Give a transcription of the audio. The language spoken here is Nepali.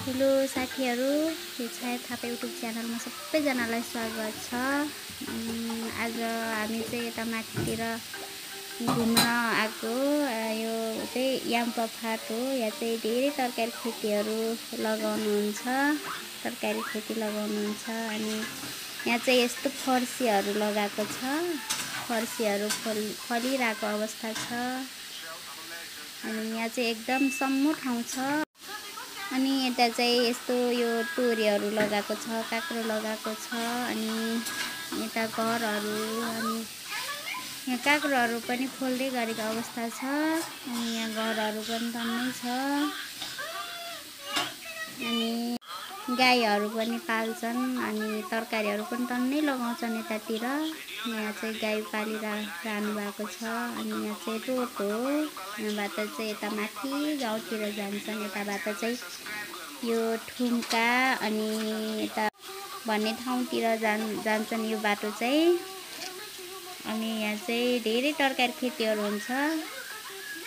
हेलो साथीहरू, यो छाया थापा युट्युब च्यानलमा सबैजनालाई स्वागत छ। आज हामी चाहिँ यता माथितिर घुम्न आएको। यो चाहिँ याम्पा फाट हो। यहाँ चाहिँ धेरै तरकारी खेतीहरू लगाउनुहुन्छ, तरकारी खेती लगाउनुहुन्छ। अनि यहाँ चाहिँ यस्तो फर्सीहरू लगाएको छ, फर्सीहरू फलिरहेको अवस्था छ। अनि यहाँ चाहिँ एकदम सम्मो ठाउँ छ। अनि यता चाहिँ यस्तो यो तोरीहरू लगाएको छ, काँक्रो लगाएको छ। अनि यता घरहरू, अनि यहाँ काँक्रोहरू पनि फल्दै गरेको अवस्था छ। अनि यहाँ घरहरू पनि टन्नै छ। अनि गाईहरू पनि पाल्छन्, अनि तरकारीहरू पनि टन्नै लगाउँछन् यतातिर। यहाँ चाहिँ गाई पालिरहनु भएको छ। अनि यहाँ चाहिँ रोड हो। यहाँबाट चाहिँ यता माथि गाउँतिर जान्छन्। यताबाट चाहिँ यो ठुम्का अनि यता भन्ने ठाउँतिर जान्छन् यो बाटो चाहिँ। अनि यहाँ चाहिँ धेरै तरकारी खेतीहरू हुन्छ।